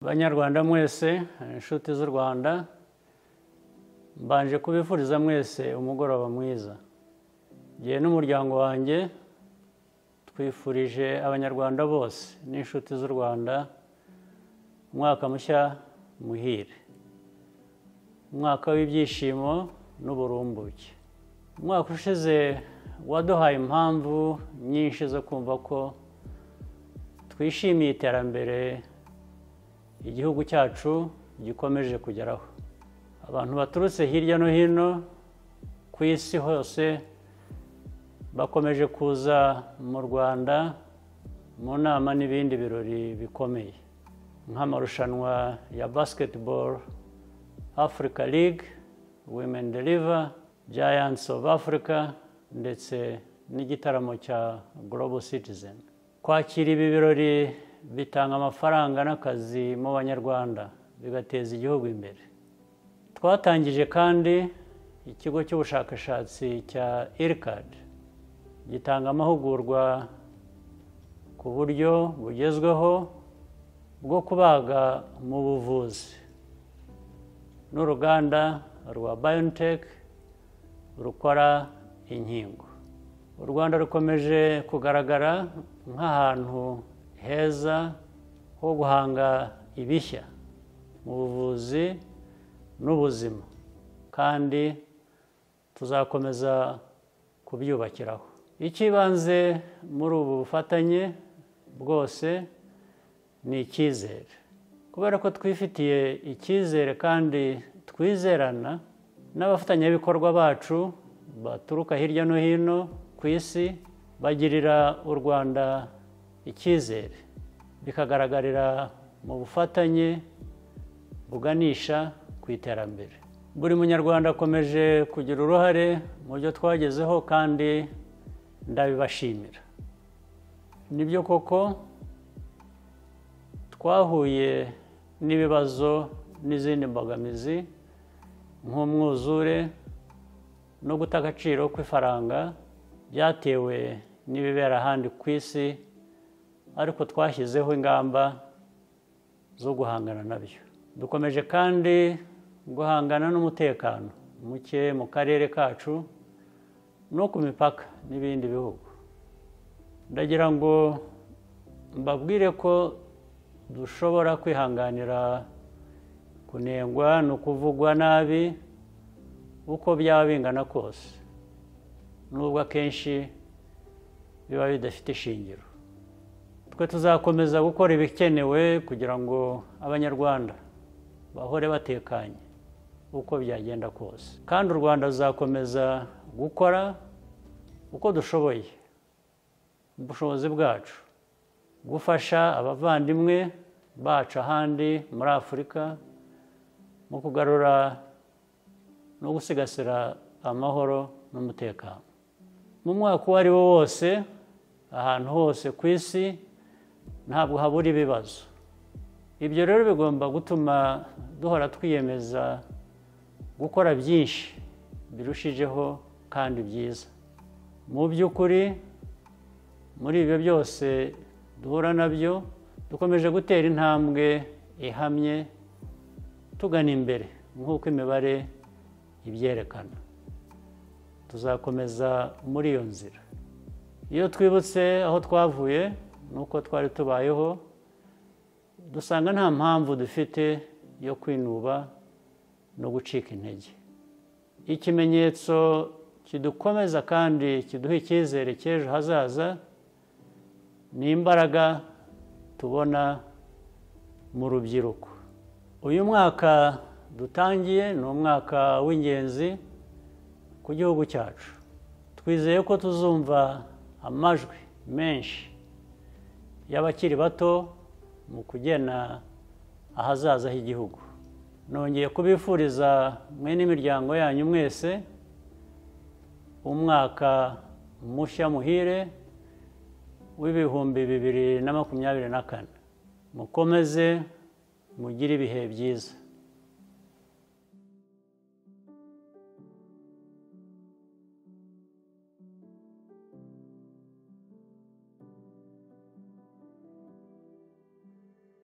Banyarwanda mwese, inshuti z'u Rwanda, mbanje kubifuriza mwese umugoroba mwiza. Jye n'umuryango wanjye twifurije Abanyarwanda bose n'inshuti z'u Rwanda umwaka mushya muhire, umwaka w'ibyishimo n'uburumbuke. Umwaka ushize waduhaye impamvu nyinshi zo kumva ko twishimiye iterambere igihugu cyacu gikomeje kugeraho. Abantu baturutse hirya no hino ku isi hose bakomeje kuza mu Rwanda mu nama n'ibindi birori bikomeye nk'amarushanwa ya Basketball Africa League, Women Deliver, Giants of Africa ndetse n'igitaramo cya Global Citizen. Kwakira ibi birori bitanga amafaranga n'akazi mu Banyarwanda, bigateza igihugu imbere. Twatangije kandi ikigo cy'ubushakashatsi cya IRCAD gitanga amahugurwa ku buryo bugezweho bwo kubaga mu buvuzi n'uruganda rwa BioNTech rukora inkingo. U Rwanda rukomeje kugaragara nk'ahantu heza ho guhanga ibishya mu buvuzi n'ubuzima, kandi tuzakomeza kubyubakiraho. Icy'ibanze muri ubu bufatanye bwose ni icyizere. Kubera ko twifitiye icyizere kandi twizerana n'abafatanyabikorwa bacu baturuka hirya no hino ku isi, bagirira u Rwanda icyizere, bikagaragarira mu bufatanye buganisha ku iterambere. Buri munyarwanda akomeje kugira uruhare mu byo twagezeho kandi ndabibashimira. Nibyo koko twahuye n'ibibazo n'izindi mbogamizi nk'umwuzure no guta agaciro kw'ifaranga byatewe n'ibibera ahandi ku isi, ariko twashyizeho ingamba zo guhangana nabyo. Dukomeje kandi guhangana n'umutekano muke mu karere kacu no ku mipaka n'ibindi bihugu. Ndagira ngo mbabwire ko dushobora kwihanganira kunengwa no kuvugwa nabi uko byaba bingana kose, nubwo akenshi biba bidafite ishingiro. Twe tuzakomeza gukora ibikenewe kugira ngo Abanyarwanda bahore batekanye uko byagenda kose, kandi u Rwanda ruzakomeza gukora uko dushoboye mu bushobozi bwacu gufasha abavandimwe bacu ahandi muri Afurika mu kugarura no gusigasira amahoro n'umutekano. Mu mwaka uwo ari wo wose, ahantu hose ku isi ntabwo habura ibibazo. Ibyo rero bigomba gutuma duhora twiyemeza gukora byinshi birushijeho kandi byiza. Mu by'ukuri muri ibyo byose duhura nabyo, dukomeje gutera intambwe ihamye tugana imbere nk'uko imibare ibyerekana. Tuzakomeza muri iyo nzira. Iyo twibutse aho twavuye n'uko twari tubayeho, dusanga nta mpamvu dufite yo kwinuba no gucika intege. Ikimenyetso kidukomeza kandi kiduha icyizere cy'ejo hazaza ni imbaraga tubona mu rubyiruko. Uyu mwaka dutangiye ni umwaka w'ingenzi ku gihugu cyacu. Twizeye ko tuzumva amajwi menshi y'abakiri bato mu kugena ahazaza h'igihugu. Nongeye kubifuriza mwe n'imiryango yanyu mwese umwaka mushya muhire w'2024. Mukomeze mugire ibihe byiza.